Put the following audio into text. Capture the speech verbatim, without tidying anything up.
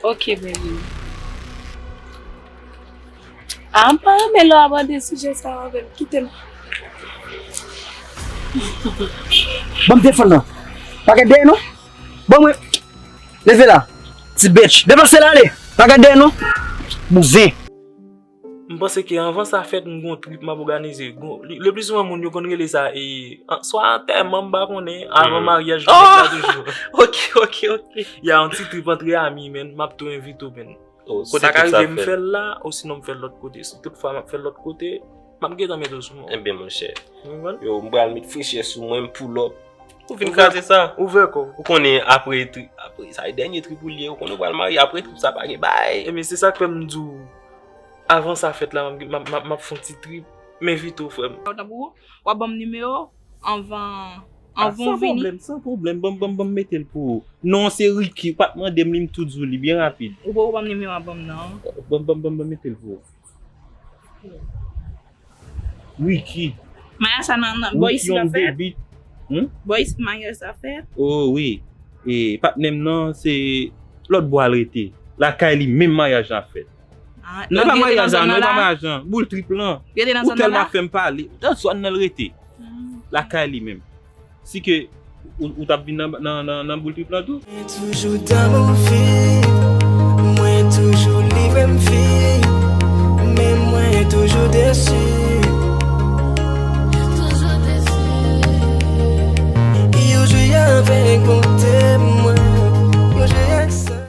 Ok, baby. Ah, m pa renmen lè w abòde sijè sa yo avè m. Kite m. Ban m telefòn nan. Pa gad dèyè non. Ban mwen. Leve la. Ti bitch. Deplase la ale. Pa gad dèyè non. Bouzen. M panse ke anvan sa fèt, m gon trip m ap òganize. Gon, le, le pli souvan moun yo konn rele sa e an, swa antèman, m pa konnen, avan maryaj, m la toujou. Ok, ok, ok. Ya yon ti trip antre ami, men m ap tou envite w, men. Oh, kote sa ka rive m fè l la, osinon m fè l lòt kote. Si tout fwa m ap fè l lòt kote, m ap gentan mete w sou mwen. Ebyen, monchè. Ou konprann? Yo, m pral met frechè sou mwen, m pull up. Ou fin kraze sa. Ouvè kò w. Ou konnen apre trip, apre sa e dènye trip ou li ye, ou konnen ou pral marye, apre trip sa pa gen bay. Ebyen, se sa k fè m di w, avan sa fèt la, m ap, m ap, m ap, m ap fè yon ti trip, m envite w, frè m. Tanpri, w ap ban m nimewo anvan, anvan w vini. San pwoblèm, san pwoblèm. Ban m, ban m, ban m mete l pou ou. Non, se Ricky. Ou pa t mande m li, m tou di w li, byen rapid. Ou poko ban m nimewo a, ban m non. Ban m, ban m, ban m, ban m mete l pou ou. Ricky. Maryaj sa nan, nan, bò isit la fèt? Hmm? Bò isit maryaj sa fèt? Oh, wi. E patnè m nan, se lòt bò al rete. Lakay li menm maryaj la fèt. Ah, non, e pa maryaj la, non, e pa maryaj la. Boul trip lan. Ou tèlman fè m pale. Nan zòn nan l rete. Lakay li menm. Si ke ou, ou t ap vin nan, nan, nan, nan boul trip lan tou? Mwen toujou d'amour fi, mwen toujou livre m fi.